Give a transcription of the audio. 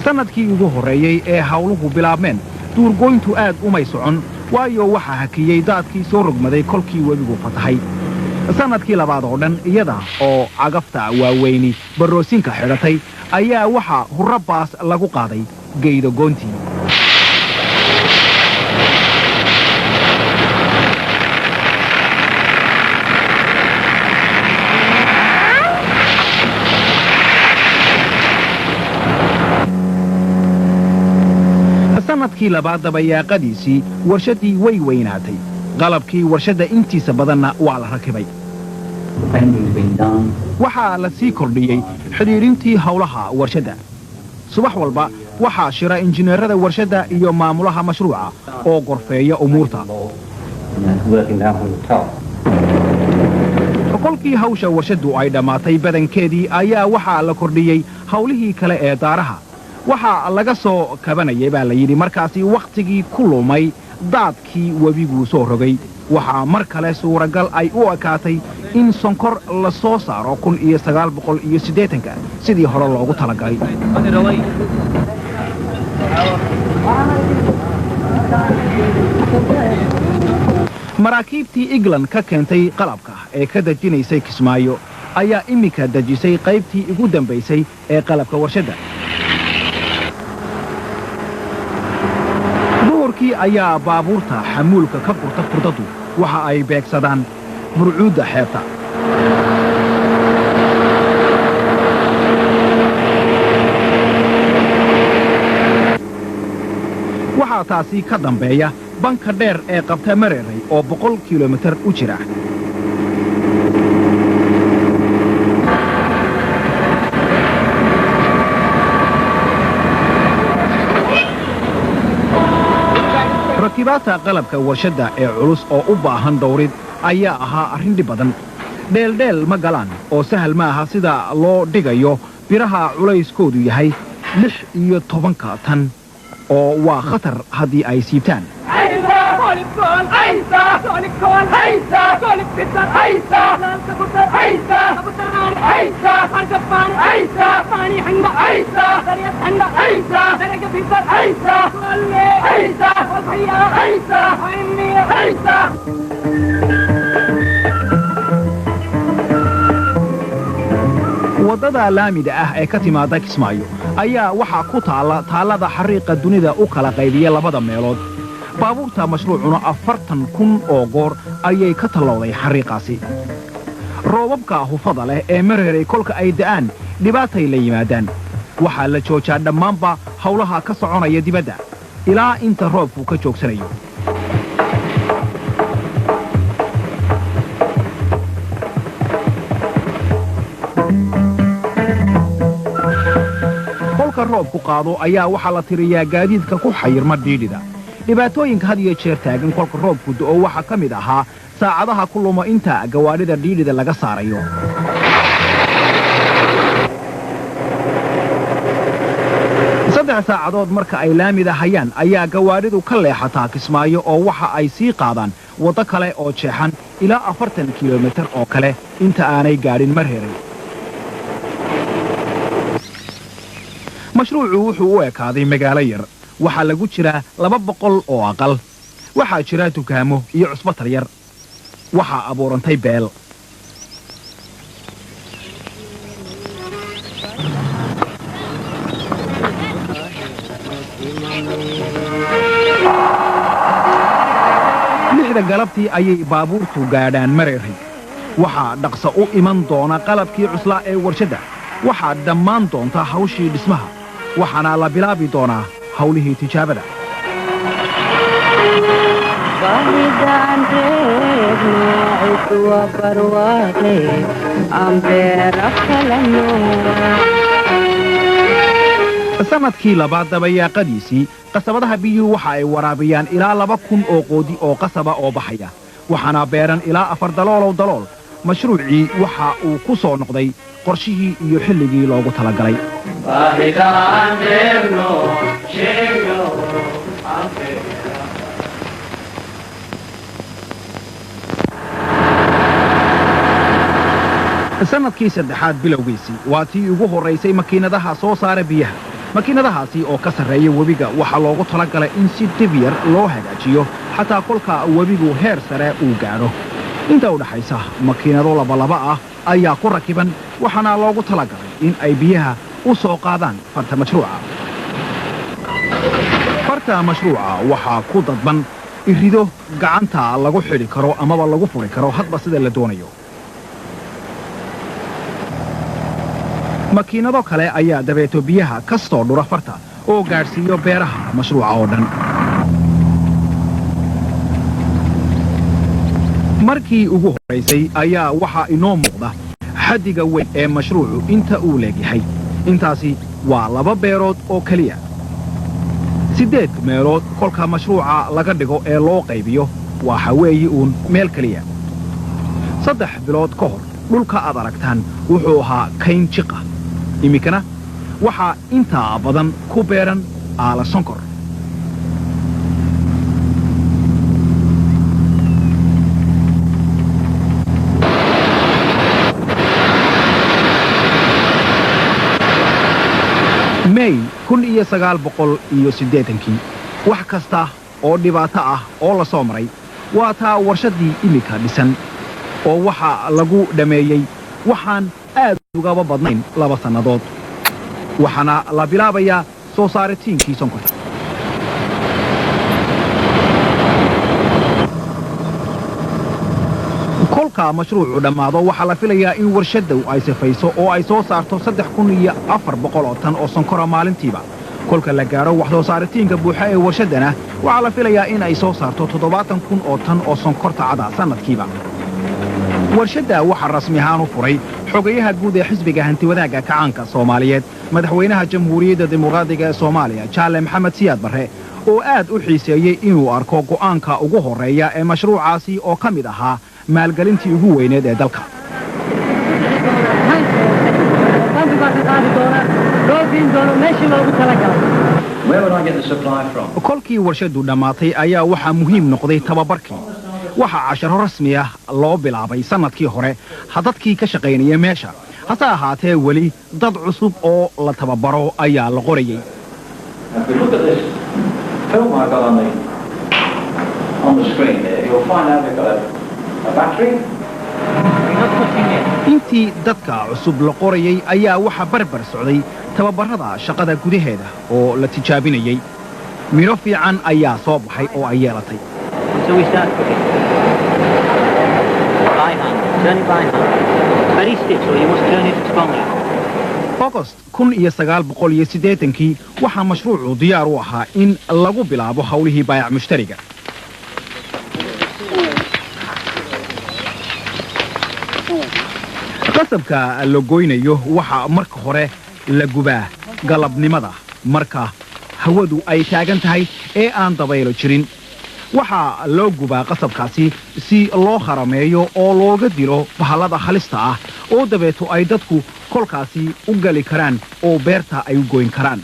Sannadkii ugu horreeyey ee hawluhu bilaabmeen, duurgoyntu aad umay socon, waayo waxaa hakiyey daadkii soo rogmaday kolkii webigu fatahay. Sannadkii labaad oo dhan, iyada oo cagafta waaweyni baroosinka xidhatay, ayaa waxaa hurro baas lagu qaaday geydo goontii. Sannadkii labaad dabayaaqadiisii warshaddii way weynaatay, qalabkii warshadda intiisa badanna waa la rakibay. Waxaa la sii kordhiyey xidhiidhintii howlaha warshadda. Subax walba waxaa shira injineerada warshadda iyo maamulaha mashruuca oo gorfeeya umuurta. Kolkii hawsha warshaddu ay dhammaatay badankeedii, ayaa waxaa la kordhiyey hawlihii kale ee daaraha. Waxaa laga soo kabanayay, baa la yidhi, markaasi wakhtigii ku lumay daadkii webiguu soo rogay. Waxaa mar kale suuragal ay u ekaatay in sonkor la soo saaro 1980-ka sidii hore loogu talagalay. Maraakiibtii England ka keentay qalabka ee ka dejinaysay Kismaayo ayaa iminka dejisay qaybtii ugu dambaysay ee qalabka warshadda. Duhurkii ayaa baabuurta xamuulka ka gurta furdaddu waxa ay beegsadaan burcuudda xeebta. Waxaa taasi ka dambeeya banka dheer ee qabta Mareeray oo 100 kilomitir u jira. Rakibaadta qalabka warshadda ee culus oo u baahan dhowrid ayaa ahaa arrin dhib badan. Dheeldheel ma galaan oo sahal ma aha sida loo dhigayo biraha culayskoodu yahay 16-ka tan, oo waa khatar haddii ay siibtaan. Waddada laamida ah ee ka timaada Kismaayo ayaa waxaa ku taalla taallada xariiqa dunida u kala qaybiya labada meelood. Baabuurta mashruucuna 40,000 oo goor ayay ka tallowday xariiqaasi. Roobabka hufada leh ee Mareeray kolka ay da'aan dhibaatay la yimaadaan. Waxaa la joojaa dhammaanba howlaha ka soconaya dibadda ilaa inta roobku ka joogsanayo. Kolka roobku qaado ayaa waxaa la tiriyaa gaadiidka ku xayirma dhiidhida. Dhibaatooyinka had iyo jeer taagan kolka roobku do'o waxaa ka mid ahaa saacadaha ku lumo inta gawaadhida dhiidhida laga saarayo. 3 saacadood marka ay laamida hayaan ayaa gawaadhidu ka leexataa Kismaayo, oo waxa ay sii qaadaan waddo kale oo jeexan ilaa 40 kilomitir oo kale inta aanay gaadhin Mareeray. Mashruucu wuxuu u ekaaday magaalo yar. Waxaa lagu jiraa 200 oo aqal, waxaa jira dukaamo iyo cusbatar yar. Waxaa abuurantay beel. 6-da galabtii ayay baabuurtu gaadhaan Mareeray. Waxaa dhaqso u iman doona qalabkii cuslaa ee warshadda. Waxaa dhammaan doonta hawshii dhismaha, waxaana la bilaabi doonaa hawlihii tijaabada. Baahidaan reebno cid barwaaqe aan beera falano. Sannadkii labaad dabayaaqadiisii, qasabadaha biyuhu waxa ay waraabiyaan ilaa 2000 oo qoodi oo qasaba oo baxaya, waxaana beeran ilaa afar daloolow dalool. Mashruucii waxa uu ku soo noqday qorshihii iyo xilligii loogu talagalay. Baahidaan reebno sheegno aan beera. Sannadkii saddexaad bilowgiisii waa tii ugu horraysay makiinadaha soo saara biyaha. Makiinadahaasi oo ka sarreeya webiga waxaa loogu talagalay in si dhib yar loo hagaajiyo, xataa kolka webigu heer sare uu gaadho. Inta u dhaxaysa makiinado labalaba ah ayaa ku rakiban, waxaana loogu talagalay in ay biyaha u soo qaadaan farta mashruuca. Farta mashruuca waxaa ku dadban irido gacanta lagu xidhi karo amaba lagu furi karo, hadba sida la doonayo. Makiinado kale ayaa dabeeto biyaha ka soo dhura farta oo gaadhsiiyo beeraha mashruuca oo dhan. Markii ugu horraysay ayaa waxaa inoo muuqda xaddiga weyn ee mashruucu inta uu leegyahay. Intaasi waa laba beerood oo keliya. 8 meelood kolka mashruuca laga dhigo ee loo qaybiyo, waxa weeye uun meel keliya. 3 bilood ka hor dhulka aad aragtaan wuxuu ahaa kayn jiqa. Iminkana waxaa intaa badan ku beeran aala sonkor. May 1980-kii, wax kasta oo dhibaato ah oo la soo maray, waa taa warshaddii iminka dhisan oo waxaa lagu dhammeeyey waxaan aad ugaba badnayn 2 sannadood, waxaana la bilaabayaa soo saaritiinkii sonkorta. Kolka mashruucu dhammaado waxaa la filayaa in warshaddu ay sifayso oo ay soo saarto 3400 oo tan oo sonkora maalintiiba. Kolka la gaadho wax soo saaritiinka buuxa ee warshaddana, waxaa la filayaa in ay soo saarto 70,000 oo tan oo sonkorta cada sannadkiiba. Warshadda waxaa rasmi ahaan u furay xogayaha guud ee Xisbiga Hantiwadaagga Kacaanka Soomaaliyeed, Madaxweynaha Jamhuuriyadda Dimuqraadiga ee Soomaaliya, Jaale Maxamed Siyaad Barre, oo aad u xiiseeyey inuu arko go'aanka ugu horreeya ee mashruucaasi oo ka mid ahaa maalgelintii ugu weyneed ee dalka. Bambi baa ka qaadi doona, loo geyn doono meeshii loogu talagalay. Where would I get the supply from? Kolkii warshaddu dhammaatay ayaa waxaa muhiim noqday tababarkii. Waxaa casharo rasmi ah loo bilaabay sannadkii hore dadkii ka shaqaynaya meesha. Hase ahaatee weli dad cusub oo la tababaro ayaa la qorayey. If we look at this film I've got on the screen there, you'll find out we've got a battery. Intii dadka cusub la qorayey ayaa waxaa barbar socday tababarrada shaqada gudaheeda oo la tijaabinayey. Midho fiican ayaa soo baxay oo ay yeelatay. Until we start cooking. By hand. Turn it by hand. It's very stiff, so you must turn it strongly. Agost 1980-kii waxaa mashruucu diyaar u ahaa in lagu bilaabo howlihii baayac mushtariga. Qasabka la goynayo waxaa marka hore la gubaa galabnimada, marka hawadu ay taagan tahay ee aan dabaylo jirin. Waxaa loo gubaa qasabkaasi si loo kharameeyo oo looga dilo bahallada halista ah, oo dabeeto ay dadku kolkaasi u gali karaan oo beerta ay u goyn karaan.